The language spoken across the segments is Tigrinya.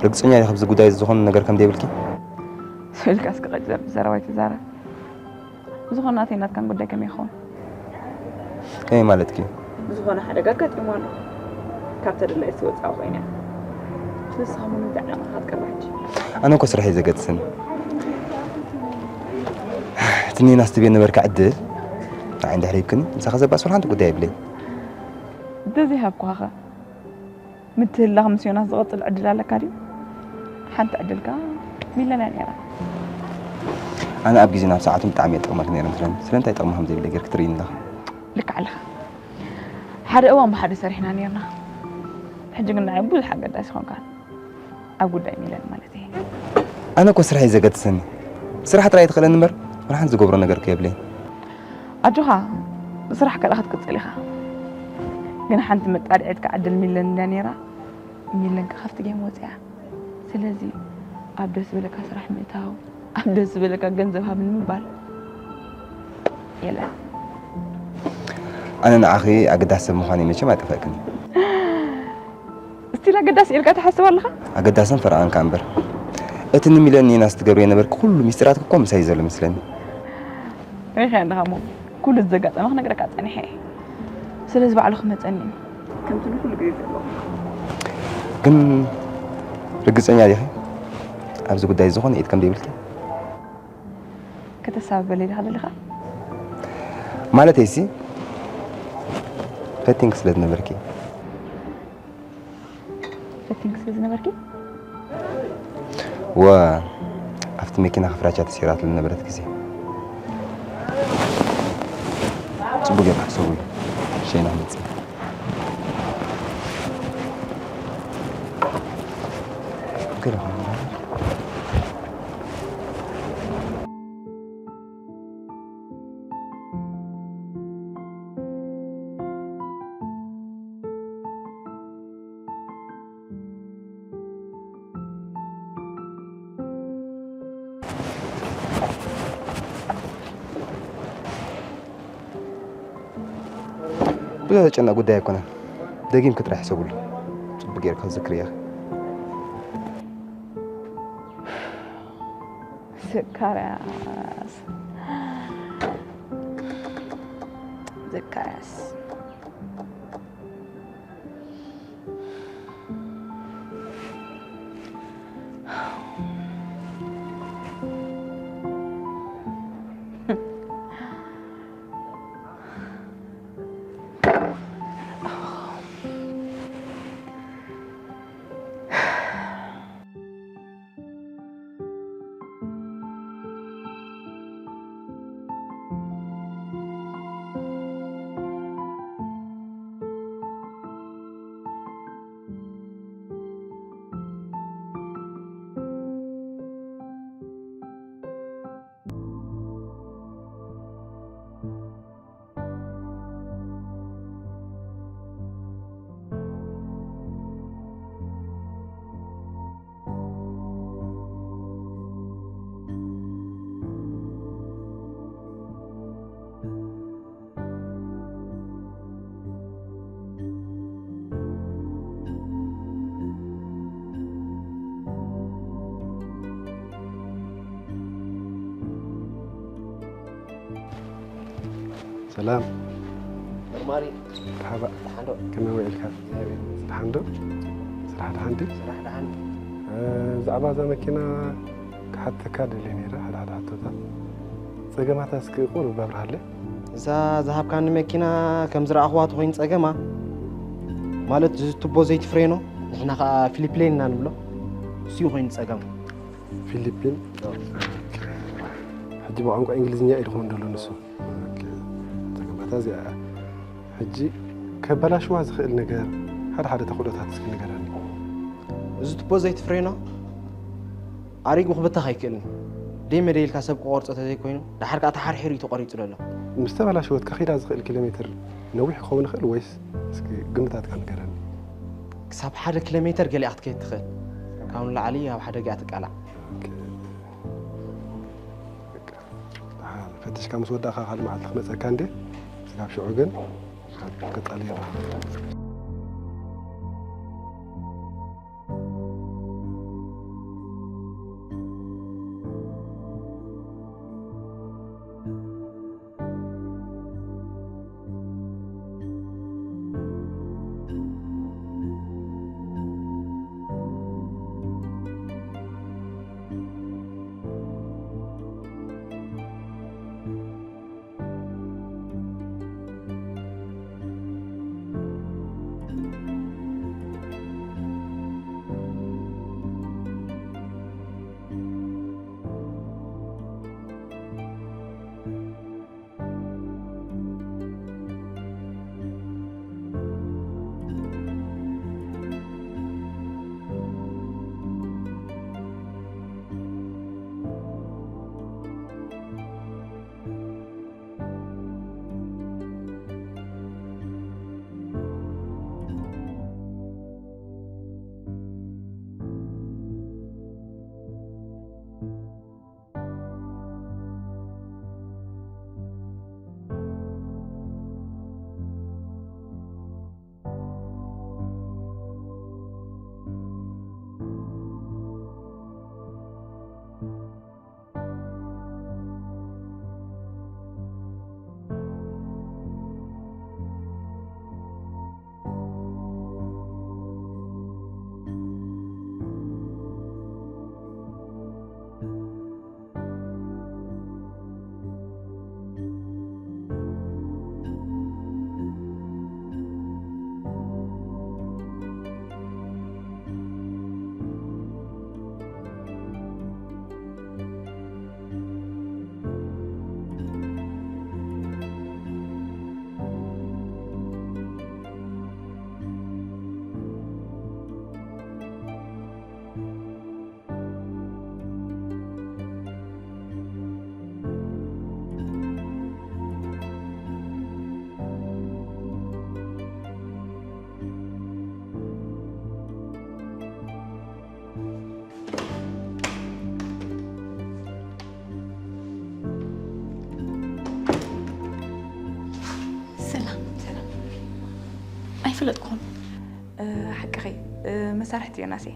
ርግጸኛ ዲኺ ኣብዚ ጉዳይ ዝኾነ ነገር ከም ዘይብልኪ? ስእልካ እስኪ ቀጽል፣ ብዘረባ ኣይትዛረብ። ብዝኾነ ናተይ ናትካን ጉዳይ ከመይ ይኸውን? ከመይ ማለትኪ? ብዝኾነ ሓደጋ ኣጋጢሙ ኣሎ። ካብ ተደላይሲ ወጻኢ ኮይነ። ንስኻ እውን ነዚ ዕላማኻ ክትቀርብ ሕጂ። ኣነ እኮ ስራሕ እዩ ዘገድስኒ። እቲ ኒናስ ትብየ ነበርካ ዕድል ንዓይ እንድሕር ሂብክኒ፣ ምሳኻ ዘባእስ ሓንቲ ጉዳይ የብለይ። እንተዘይሃብኩኻኸ? ምትህልላኽ ምስ ዮናስ ዝቕጽል ዕድል ኣለካ ድዩ? ሓንቲ ዕድልካ ሚለንያ ነይራ። ኣነ ኣብ ግዜ ናብ ሰዓቱ ብጣዕሚ እየ ጠቕመክ ነይረ መስለኒ። ስለምንታይ ጥቕሚ ከም ዘይብለይ ጌርክ ትርእይኒ ኣለኻ? ልክዕ ኣለኻ። ሓደ እዋን ብሓደ ሰሪሕና ነይርና። ሕጂ ግን ንዓይ ብዙሕ ኣገዳሲ ኾንካ። ኣብ ጉዳይ ሚለን ማለት እየ። ኣነ እኮ ስራሕ እዩ ዘገድሰኒ። ስራሕ ጥራይ ትኽእለኒ እምበር፣ ወላ ሓንቲ ዝገብሮ ነገር እኮ የብለይን። ኣጆኻ፣ ስራሕ ከኣ ክትቅጽል ኢኻ። ግን ሓንቲ መጣድዒትካ ዕድል ሚለን እንድያ ነይራ፣ ሚለን ከ ካብቲ ጌም ወጺኣ። ስለዚ ኣብ ደስ ዝበለካ ስራሕ ምእታው፣ ኣብ ደስ ዝበለካ ገንዘብ ሃብኒ ምባል የለን። ኣነ ንዓኺ ኣገዳሲ ሰብ ምዃነይ መቸም ኣይጠፍአክን። ስቲል ኣገዳሲ ኢልካ ትሓስብ ኣለኻ? ኣገዳስን ፈረቓን ከኣ እምበር። እቲ ንሚለን ኒናስ ትገብርዮ ነበርኪ ኩሉ ሚስጢራት እኮ ምሳይ ዘሎ መስለኒ። ሪኢኻዮ ኣለኻ እሞ፣ ኩሉ ዘጋጠመ ክነግረካ ጸኒሐ እየ። ስለዚ ባዕሉ ክመጸኒ እዩ። ከምቲ ንኩሉ ግዜ ዘለዎ። ግን ርግጸኛ ዲኺ? ኣብዚ ጉዳይ ዝኾነ ኢድ ከም ዘይብልኪ? ከተሳብበለይ ዲኻ ደሊኻ? ማለተይሲ፣ ፈቲንኪ ስለ ዝነበርኪ። ፈቲንኪ ስለ ዝነበርኪ? ወ፣ ኣብቲ መኪና ክፍራቻ ተሰይራትሉ ዝነበረት ግዜ። ጽቡቕ ጌርካ ሕሰቡ። ሸይና መጽእ። ገለ ብዙሕ ዘጨንቕ ጉዳይ ኣይኮነን። ደጊምኪ ጥራሕ ሕሰብሉ። ጽቡቕ ጌርኪ ክትዝክርዮ ኢኺ። ዘካርያስ። ዘካርያስ። ሰላም። መርማሪ። መርሓባ። ደሓን ዶ? ከመይ ውዒልካ? እግዚኣብሔር ይመስገን። ደሓን ዶ? ስራሕ ደሓን ድዩ? ስራሕ ደሓን። እ፣ ብዛዕባ እዛ መኪና ክሓተካ ደልየ ነይረ፣ ሓደ ሓደ ሕቶታት። ጸገማታ እስኪ ቁሩብ ኣብርሃለይ። እዛ ዝሃብካኒ መኪና ከም ዝረኣኽዋ ተኾይኑ ጸገማ፣ ማለት እዚ ቱቦ ዘይቲ ፍሬኖ፣ ንሕና ኸኣ ፊሊፕ ሌን ኢና ንብሎ፣ እሱ እዩ ኮይኑ ጸገማ። ፊሊፒን? ሕጂ ብቋንቋ እንግሊዝኛ እዩ ድኾን ደሎ ንሱ። ኦኬ። ጸገማታ እዚኣ። ሕጂ ከባላሽዋ ዝኽእል ነገር፣ ሓደ ሓደ ተኽእሎታት እስኪ ንገረኒ። እዚ ቱቦ ዘይቲ ፍሬኖ ኣሪጉ ክብተኽ ኣይክእልን። ደይ መደይ ኢልካ ሰብ ክቆርጾ ተዘይኮይኑ፣ ደሓር ከኣ ተሓርሒሩ እዩ ተቆሪጹ ዘሎ። ምስ ተበላሸወት ከኺዳ ዝኽእል ኪሎ ሜትር ነዊሕ ክኸውን ይኽእል ወይስ እስኪ ግምታትካ ንገረኒ። ክሳብ ሓደ ኪሎ ሜትር ገሊኣ ክትከይድ ትኽእል። ካብ ንላዕሊ ኣብ ሓደጋ እያ ትቃላዕ። ኦኬ። በቃ፣ ደሓን ፈቲሽካ ምስ ወዳእካ ካልእ መዓልቲ ክመጸካ እንዴ? ስጋብ ሽዑ ግን ቀጻሊ ይረኸብ። ኣይፈለጥኩኹም። ሓቅኺ። መሳርሕቲ ዮናስ እየ።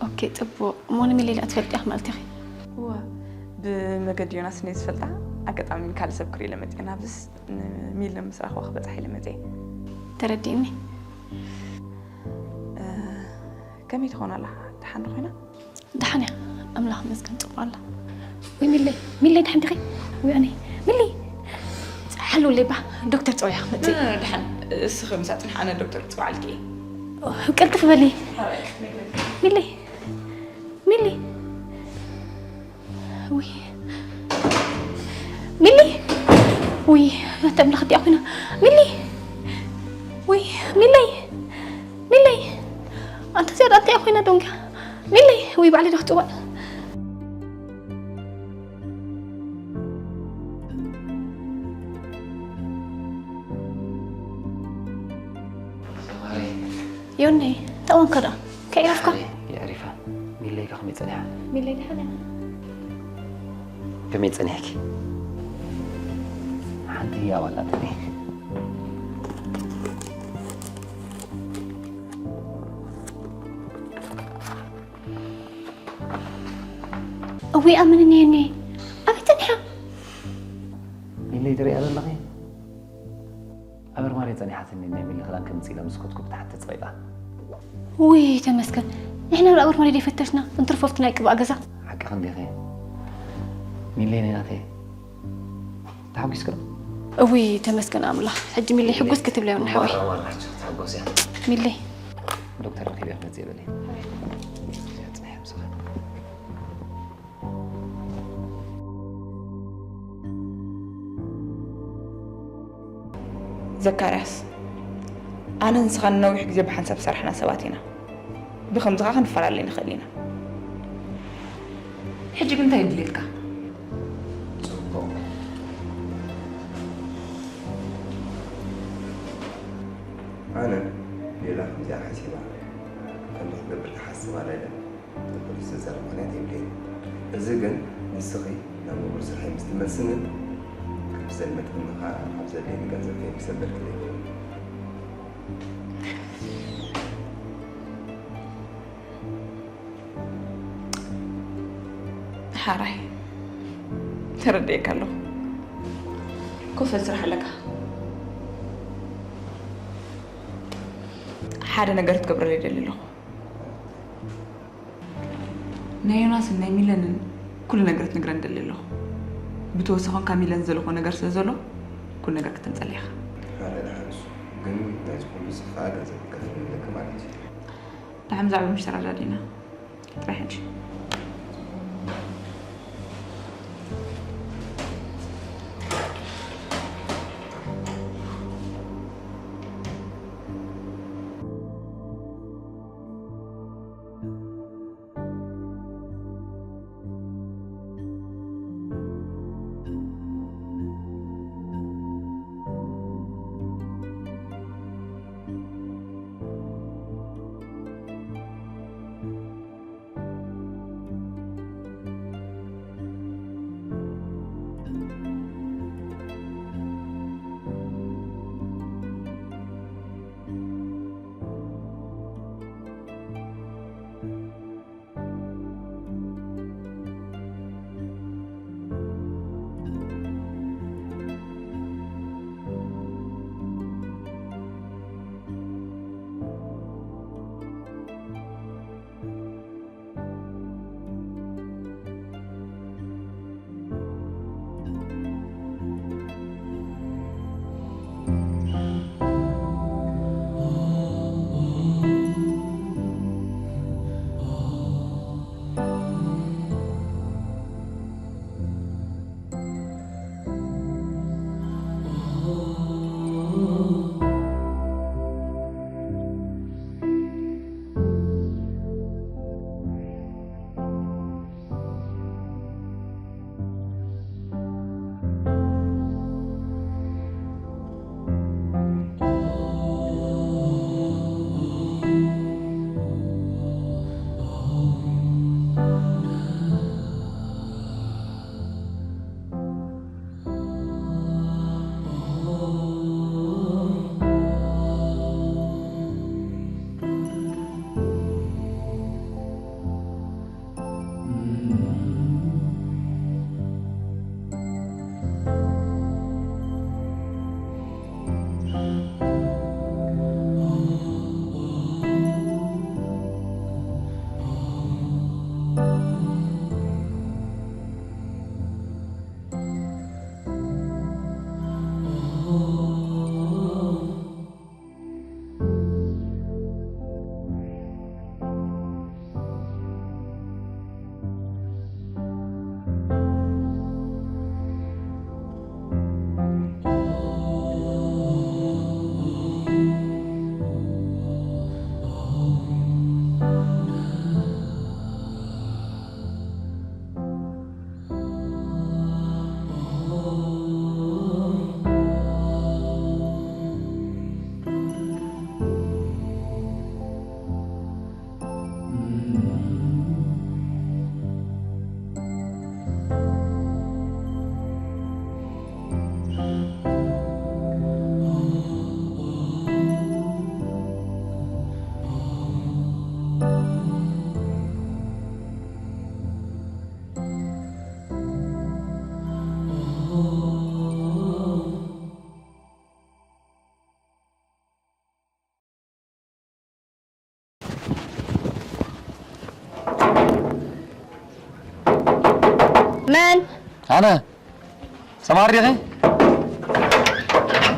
ኦኬ፣ ጽቡቕ። እሞ ንሚለይ ደኣ ትፈልጥያ ማለት ኢኺ? እዋ፣ ብመገዲ ዮናስ እየ ዝፈልጣ። ኣጋጣሚ ካልእ ሰብ ክርኢ ኢለ መፅእ፣ ናብዝስ ንሚለ ምስ ረኽባ ክበፅሓ ኢለ መፅእ። ተረዲእኒ። ከመይ ትኾን ኣላ? ደሓን ዶ ኮይና? ደሓን እያ፣ ኣምላኽ ይመስገን፣ ጽቡቕ ኣላ። ወይ ሚለይ፣ ሚለይ፣ ደሓን ዲኺ? ወይ ኣነ፣ ሚለይ፣ ሓልውለይ ባ፣ ዶክተር ጸውያ ክመጽእ። ደሓን፣ እስኺ ምሳጥን ኣነ ዶክተር ክጽውዓልኪ እየ። ቅልጥፍ በሊ። ሚለይ፣ ሚለይ። ውይ ሚሊ፣ ውይ ኣንተ ኣምላኽ፣ እቲኣ ኮይና ሚሊ፣ ውይ ሚለይ፣ ሚለይ፣ ኣንተ እዚኣ እቲኣ ኮይና ዶንጋ ሚለይ፣ ውይ ባዕለይ ዶ ክፅዋዕ። ዮኒ፣ ተእወንከ ደኣ ከይረፍካ? የዕሪፋ። ሚለይ ከ ከመይ ጸኒሓ? ሚለይ ደሓን እያ። ከመይ ጸኒሕኪ? ሓንቲ ህያብ ኣላትኒ። እዊ ኣምንኒ ዮኒ፣ ኣበይ ጸኒሓ? ሚለይ ትሪኣ ዘለኺ? ኣብ ኣርማድዮ ጸኒሓትኒ ናይ ሚሊ ክዳን ከምጽእ ኢላ ምስ ከድኩ ብታሕቲ ተጸቒጣ። ውይ ተመስገን፣ ንሕና ኣብ ኣርማድዮ ደይፈተሽና እንትርፎ ኣብቲ ናይ ቅባእ ገዛ። ሓቅኺ እንዲኺ ሚሊ ናይ ናተይ። ተሓጒስኪ ዶ? እውይ ተመስገን ኣምላኽ፣ ሕጂ ሚሊ ሕጉስ ክትብለዮ ንሓወይ። ዋራ ዋራ ሕጂ ክትሕጎስ እያ። ሚሊ ዶክተር ረኺበ ክመጽእ ይበሊ። ዘካርያስ፣ ኣነ ንስኻ ንነዊሕ ግዜ ብሓንሳብ ዝሰራሕና ሰባት ኢና። ብኸምዚ ኸዓ ክንፈላለ ንኽእል ኢና። ሕጂ ግን እንታይ የድልየካ? ጽቡቕ። ኣነ ሌላ ከምዚኣ ሓሲባ ከምዚ ክትገብር ትሓስብ ኣላ ኢለ ንፖሊስ ዘዛርብ ምኽንያት የብለይን። እዚ ግን ንስኺ ናብ ንቡር ስርሐይ ምስ ትመልስንን ከም ዝዘልመትክኒ ኸኣ ኣብ ዘድልየኒ ገንዘብ ከይምሰበርክለይ። ሓራይ ተረዲኤካ ኣለኹ። ኮፈል ስራሕ ኣለካ። ሓደ ነገር ክትገብረለይ ይደሊ ኣለኹ። ናይ ዮናስን ናይ ሚለንን ኩሉ ነገር ክትነግረን ደሊ ኣለኹ። ብተወሳኺ ውን ካብ ሚለን ዘለኹዎ ነገር ስለ ዘሎ ኩሉ ነገር ክተምፀለይ ኢኻ። ኣረ ደሓን እሱ ግን ናይዚ ኩሉ ስኻ ገንዘብ ክከፍል ኣለኪ ማለት እዩ። ደሓን ብዛዕባ ምሽ ተረዳዲእና ጥራይ ሕጂ። መን? ኣነ። ሰማር ዲኺ?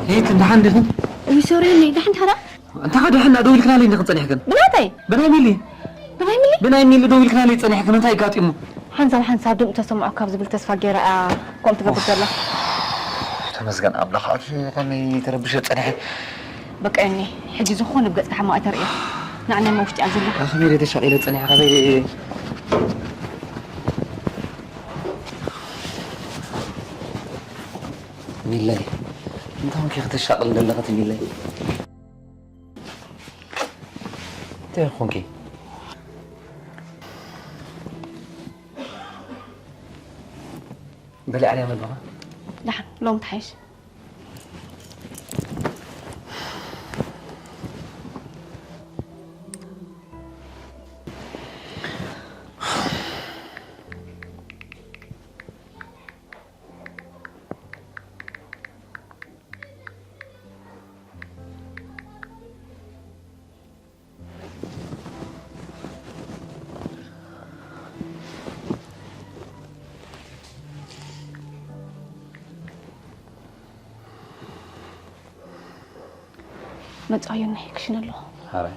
ሂት፣ ደሓን ዲኺ? ውይ፣ ሶሪ፣ እኔ ደሓን ዲኻ? እንታይ ደሓን ደው ኢልክናለይ እንዲኽን ጸኒሕክን? ብናተይ? ብናይ ሚሊ። ብናይ ሚሊ? ብናይ ሚሊ ደው ኢልክናለይ ጸኒሕክን፣ እንታይ ኣጋጢሙ? ሓንሳብ ሓንሳብ ድምፂ ተሰምዖ ካብ ዝብል ተስፋ ገይረ እያ ከምኡ ትገብር ዘላ። ተመስገን ኣምላኽ፣ ኣብዚ ከመይ ተረብሸ ጸኒሐ። በቃ እኔ ሕጂ ዝኾነ ብገጽካ ሕማቕ ኣይተርእዮ። ንዓናይ መውሽጢ እያ ዘሎ። ከመይ ኢለ ተሻቒለ ጸኒሐ፣ ከመይ ሚለይ፣ እንታይ ኾንኪ ከተሻቕል ዘለኽት ሚለይ? እንታይ ኾንኪ? በሊዕ ዓልያ መግብኻ? ደሓን፣ ሎም ትሓይሽ። መጻዮናይ ክሽነ ኣለኹ። ሓራይ።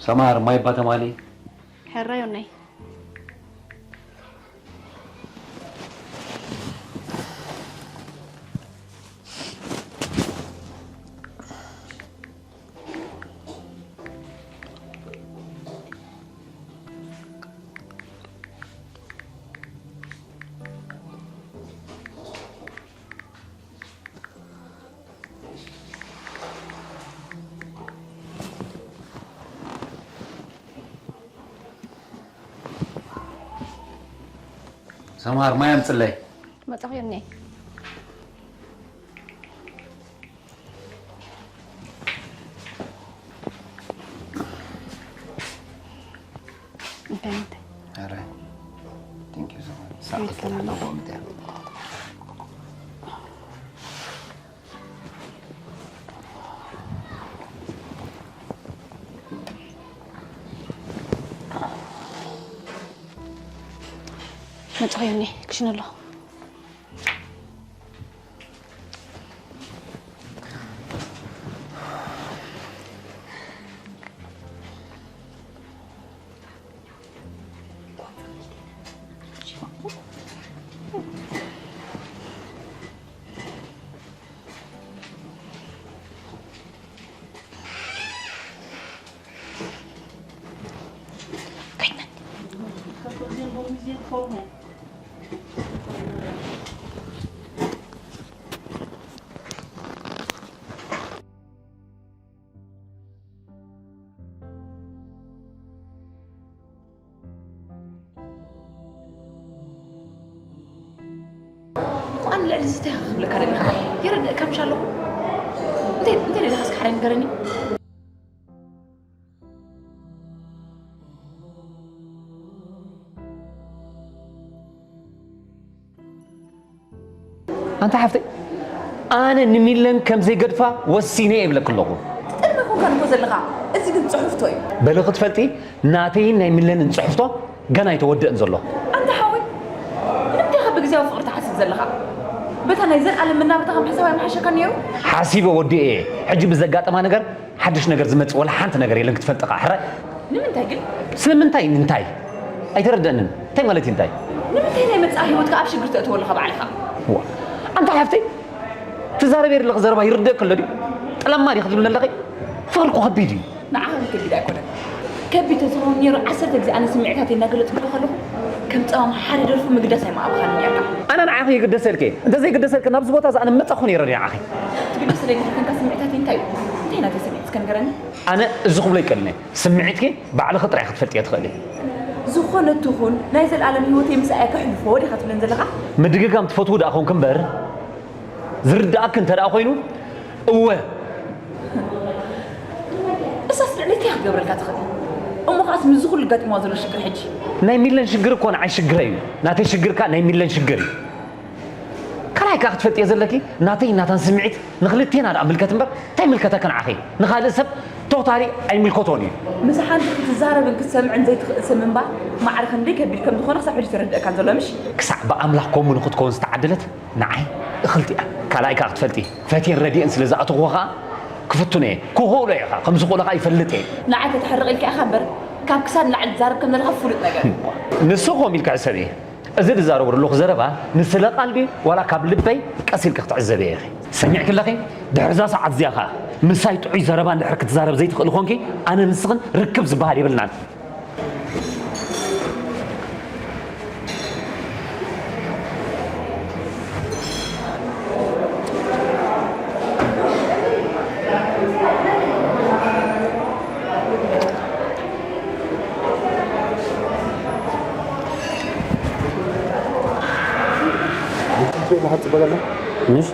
ሰማር፣ ማይ ባተማሊ። ሕራዮናይ። ሰምሃር ማይ ኣምፅለይ። መፃኹ እኔ። እንታይ እንታይ? ኧረ፣ thank you so much። ሳዕ ክትልሓለዎ ምትያ። መፅኸዮኒ ክሽነ ኣለኹ። እኳ ንልዕሊ እዚ እንታይ ክብለካ ደሊኻ? ይርድእካ ምሽ ኣለኹ። እንታይ፣ እንታይ ደሊኻ እስኪ ሓራይ ንገረኒ? ኣንታ ሓፍተይ፣ ኣነ ንሚለን ከም ዘይገድፋ ወሲነ እየ እብለኪ ኣለኹ። ትጠልመ ኮንካ ንኮ ዘለኻ፣ እዚ ግን ጽሑፍቶ እዩ። በሊ ክትፈልጢ፣ ናተይን ናይ ሚለንን ጽሑፍቶ ገና ኣይተወድእን ዘሎ። ኣንታ ሓወይ፣ ንምንታይ ኢኻ ብግዜያዊ ፍቕሪ ትሓስብ ዘለኻ? በታ ናይ ዘልኣለም መናብርትኻ ምሕሳብ ኣይምሓሸካን ነይሩ? ሓሲበ ወዲኤ እየ። ሕጂ ብዘጋጠማ ነገር ሓድሽ ነገር ዝመጽእ ወላ ሓንቲ ነገር የለን ክትፈልጢ ኸኣ፣ ሕራይ? ንምንታይ ግን? ስለምንታይ እንታይ? ኣይተረድአንን። እንታይ ማለት እዩ እንታይ? ንምንታይ ናይ መጻኢ ህይወትካ ኣብ ሽግር ተእትዎ ኣለኻ ባዕልኻ? ዋ፣ ኣንታ ሓፍተይ፣ ትዛረቢ ኣለኺ ዘረባ ይርደእኪ ኣሎ ድዩ? ጠላማ ዲኺ ትብልኒ ኣለኺ? ፍቕሪ እኮ ከቢድ እዩ። ንዓኻ ግን ከቢድ ኣይኮነን። ከቢድ ተዝኸውን ነይሩ ዓሰርተ ግዜ ኣነ ስምዒታተይ እናገለጽኩ ከለኹ ከም ጸማም ሓደ ደርፊ ምግዳስ ኣይምኣበኻን ነይርካ። ኣነ ንዓኺ ይግደሰልኪ እየ። እንተዘይግደሰልኪ ናብዚ ቦታ እዚ ኣነ ምመጻኹ ነይረ ንዓኺ። ትግደሰለይ እንተኾንካ ስምዒታተይ እንታይ እዩ? እንታይ ናተይ ስምዒት እስከ ንገረኒ? ኣነ እዚ ክብሎ ይቀልኒ። ስምዒትኪ ባዕልኺ ጥራይ ክትፈልጥዮ ትኽእሊ። ዝኾነ ትኹን ናይ ዘለኣለም ህይወተይ ምሳኣ ከሕልፎ ዲኻ ትብለን ዘለኻ? ምድግጋም ትፈትዉ ደኣ ኾንኪ እምበር፣ ዝርድኣኪ እንተ ደኣ ኾይኑ፣ እወ። እሳስ ልዕሊ እንታይ ክትገብረልካ ትኽእል? እሞ ኸኣስ ምስዚ ኩሉ ኣጋጢምዋ ዘሎ ሽግር ሕጂ? ናይ ሚለን ሽግር እኮ ንዓይ ሽግረይ እዩ። ናተይ ሽግር ከኣ ናይ ሚለን ሽግር እዩ። ካልኣይ ከኣ ክትፈልጥዮ ዘለኪ፣ ናተይን ናታን ስምዒት ንኽልቴና ደኣ ምልከት እምበር፣ እንታይ ምልከተኪ ንዓኺ? ንኻልእ ሰብ ቶታሊ ኣይምልከቶን እዩ። ምስ ሓንቲ ክትዛረብን ክትሰምዕን ዘይትኽእል ሰብ ምንባር ማዕረ ክንደይ ከቢድ ከም ዝኾነ ክሳብ ሕጂ ተረድእካን ዘሎ ምሽ? ክሳዕ ብኣምላኽ ከምኡ ንኽትከውን ዝተዓደለት ንዓይ እኽልቲ እያ። ካልኣይ ከኣ ክትፈልጢ፣ ፈትየን ረድኤን ስለ ዝኣተኹዎ ከኣ ክፍትኖ እየ። ክኽእሎ እየ ከኣ፣ ከም ዝኽእሎ ከኣ ይፈልጥ እየ። ንዓይ ከተሕርቕ ኢልካ ኢኻ እምበር፣ ካብ ክሳድ ንላዕሊ ትዛረብ ከም ዘለኻ ፍሉጥ ነገር እዩ። ንሱ ከምኡ ኢልካ ሕሰብ እየ። እዚ ዝዛረቦ ዘለኹ ዘረባ ንስለ ቃል ድዩ ዋላ ካብ ልበይ ቀስ ኢልኪ ክትዕዘብዮ ኢኺ። ሰሚዕኪ ኣለኺ? ድሕሪ እዛ ሰዓት እዚኣ ኸኣ ምሳይ ጥዑይ ዘረባ እንድሕር ክትዛረብ ዘይትኽእሊ ኾንኪ ኣነ ንስኽን ርክብ ዝበሃል የብልናን። ትንሽ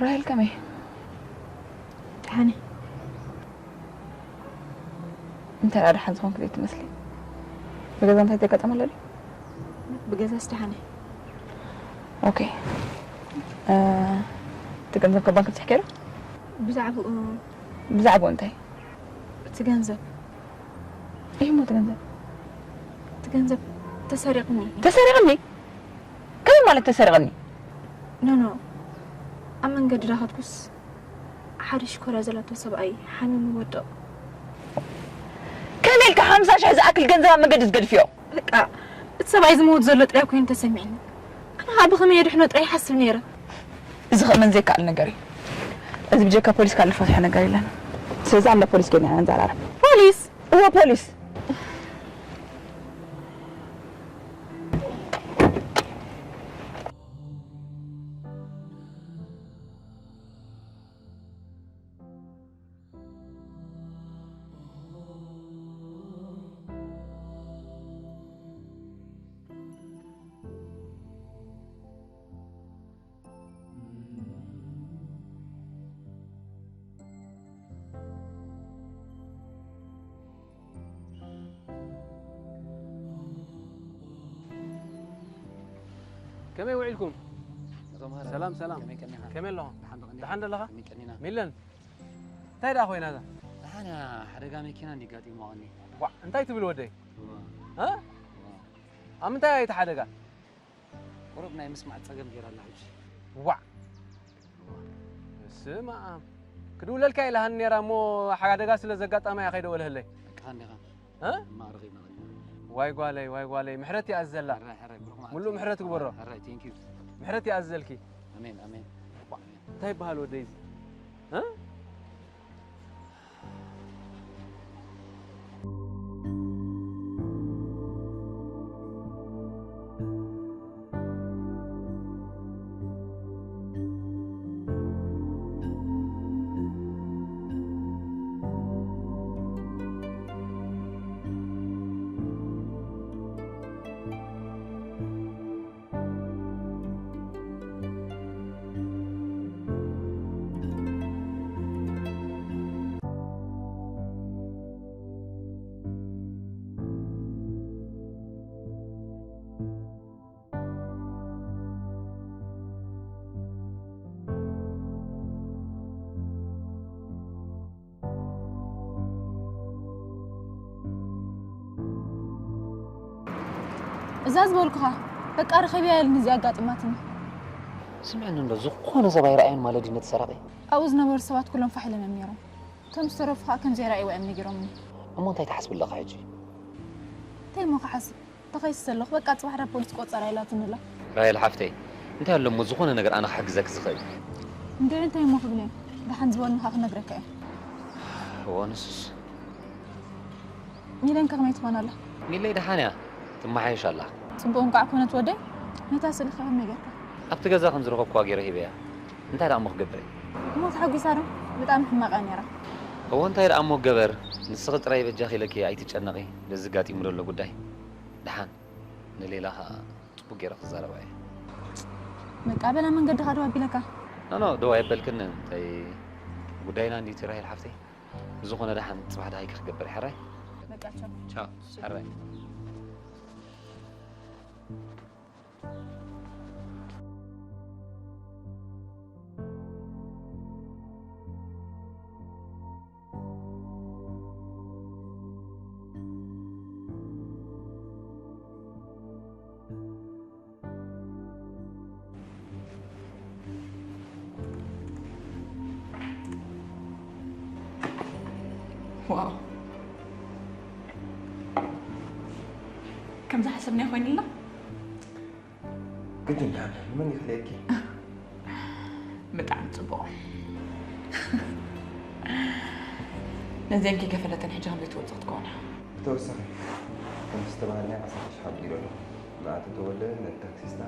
ራሄል ከመይ? ደሓን እየ። እንታይ ደኣ ደሓን ዝኾንኪ ዘይትመስሊ? ብገዛ እንታይ ዘጋጠመ ኣሎ ድዩ? ብገዛስ ደሓን እየ። ኦኬ። እ፣ እቲ ገንዘብ ካብ ባንክ ኣብፂሕክዮ ዶ? ብዛዕባኡ ብዛዕባኡ እንታይ? እቲ ገንዘብ። እሂ እሞ እቲ ገንዘብ? እቲ ገንዘብ ተሰሪቕኒ። ተሰሪቕኒ? ከመይ ማለት ተሰሪቕኒ? ኖ፣ ኖ። ኣብ መንገዲ ዳኸድኩስ ሓደ ሽኮርያ ዘላቶ ሰብኣይ ሓሚሙ ወደቕ። ከመይ ኢልካ ሓምሳ ሽሕ ዝኣክል ገንዘብ ኣብ መንገዲ ትገድፍዮ? በቃ፣ እቲ ሰብኣይ ዝመውት ዘሎ ጥራይ ኮይኑ ተሰሚዕኒ። ኣነ ኸኣ ብኸመይ የድሕኖ ጥራይ ይሓስብ ነይረ። እዚ ክእመን ዘይከኣል ነገር እዩ። እዚ ብጀካ ፖሊስ ካልእ ዝፈትሖ ነገር የለን። ስለዚ ኣንዳ ፖሊስ ኬድና ኢና ንዘራረብ። ፖሊስ? እወ፣ ፖሊስ። ከመይ ውዒልኩም? ኣቶ መሃሪ፣ ሰላም፣ ሰላም። ከመይ ቀኒኻ? ከመይ ኣለኹም? ደሓን ዶ ቀኒኻ? ደሓን ዶ ኣለኻ? ከመይ ቀኒና? ሚለን፣ እንታይ ደኣ ኮይና እዛ? ደሓን እያ፣ ሓደጋ መኪና እንዲ ጋጢምዋ ቀኒ። ዋዕ፣ እንታይ ትብል ወደይ? እዋ። እ? እዋ። ኣብ ምንታይ እያ እቲ ሓደጋ? ቁሩብ ናይ ምስማዕ ጸገም ገይራ ኣላ ሕጂ። ዋዕ! ስማ፣ ክድውለልካ ኢላሃኒ ነይራ እሞ ሓደጋ ስለ ዘጋጠማ እያ ከይደወልህለይ። በቃ እንዲኻ። እ? እማ ረኺብና ኸድና። ዋይ ጓለይ፣ ዋይ ጓለይ፣ ምሕረት ይኣዝዘላ። ሕራይ፣ ሕራይ፣ ብሩኽ መዓልቲ። ሙሉእ ምሕረት ግበሮ። ሕራይ፣ ቴንክ ዩ። ምሕረት ይኣዝዘልኪ። ኣሜን፣ ኣሜን። ዋዕ! እንታይ ይበሃል ወደይ እዚ? እ? እዛ ዝበልኩኻ በቃ ርኸብያ ኢሉኒ እዚኣ ኣጋጢማትኒ። ስምዕኒ እንዶ፣ ዝኾነ ሰብ ኣይረኣየን ማለት ድዩ ነቲ ሰራቒ? ኣብኡ ዝነበሩ ሰባት ኩሎም ፋሕ ኢሎም እዮም ነይሮም። እቶም ዝተረፉ ኸኣ ከም ዘይረኣይዋ እዮም ነጊሮምኒ። እሞ እንታይ ትሓስቢ ኣለኺ ሕጂ? እንታይ እሞ ክሓስብ? ተኸይሲ ዘለኹ፣ በቃ ጽባሕ ዳ ፖሊስ ቆጸራ ኢላትኒ ኣላ። ራሄል ሓፍተይ፣ እንታይ ኣሎ እሞ ዝኾነ ነገር ኣነ ክሕግዘኪ ዝኽእል? እንድዒ እንታይ እሞ ክብል እየ? ደሓን ዝበሉኒ ኸኣ ክነግረካ እየ። እዎ፣ ንሱስ። ሚለን ከ ከመይ ትኾን ኣላ? ሚለይ ደሓን እያ፣ ትመሓየሽ ኣላ። ጽቡቕ እንቋዕ ኮነት ወደይ። ነታ ስእሊ ከ ከመይ ጌርካ? ኣብቲ ገዛ ከም ዝረኸብኩዋ ገይረ ሂበያ። እንታይ ደኣ እሞ ክገብር እየ? እሞ ተሓጒሳ ዶ? ብጣዕሚ ሕማቕ እያ ነይራ። እዎ እንታይ ደኣ እሞ ገበር፣ ንስኺ ጥራይ በጃኺ ኢለኪ ኣይትጨነቒ፣ በዚ ጋጢሙ ዘሎ ጉዳይ። ደሓን ንሌላ ኸኣ ጽቡቅ ገይረ ክዛረባ እየ። በቃ በላ መንገድኻ ደው ኣቢለካ። ኖ ኖ፣ ደው ኣይበልክን፣ እንታይ ጉዳይና እንዲ ትራሄል ሓፍተይ። ብዝኾነ ደሓን ጽባሕ ደሃይኪ ክገብር እየ፣ ሕራይ? በቃ ቻው። ቻው፣ ሕራይ። ዋው፣ ከምዚ ሓሰብናዮ ኮይኑላ። ግድን ደኣ ንመን ይኽልኤኪ? ብጣዕሚ ጽቡቕ። ነዚአን ከይከፈለተን ሕጂ ከምዘይ ትወጽእ ክትከውን እያ። ብተወሳኺ ከምቲ ዝተባሃልናዮ ዓሰርተ ሽሕ ኣቢሉ ኣሎ። ንኣቶ ተወልደ፣ ነቲ ታክሲስታ፣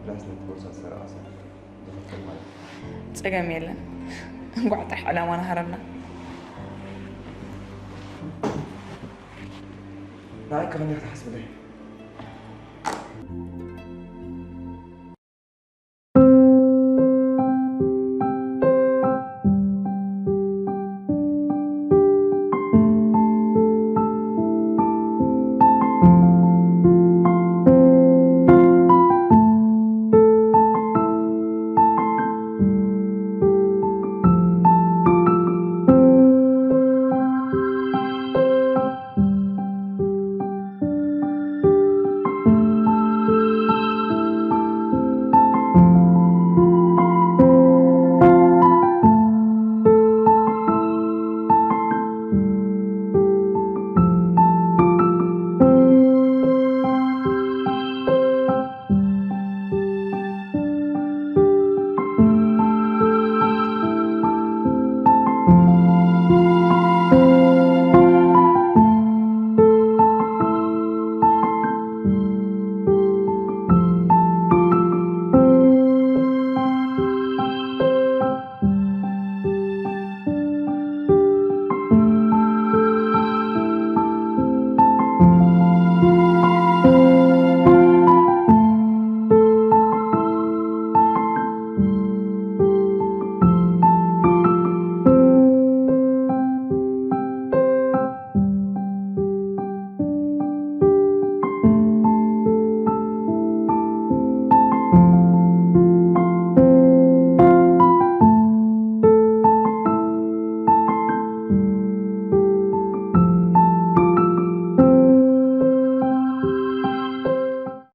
ፕላስ ነቲ ቦርሳ ዝሰረቐ ሰብ ዝኽፈል ማለት እዩ። ጸገም የለን። እንኳዕ ጥራሕ ዕላማና ሃረምና። ንዓይ ከመይ ክትሓስብለይ?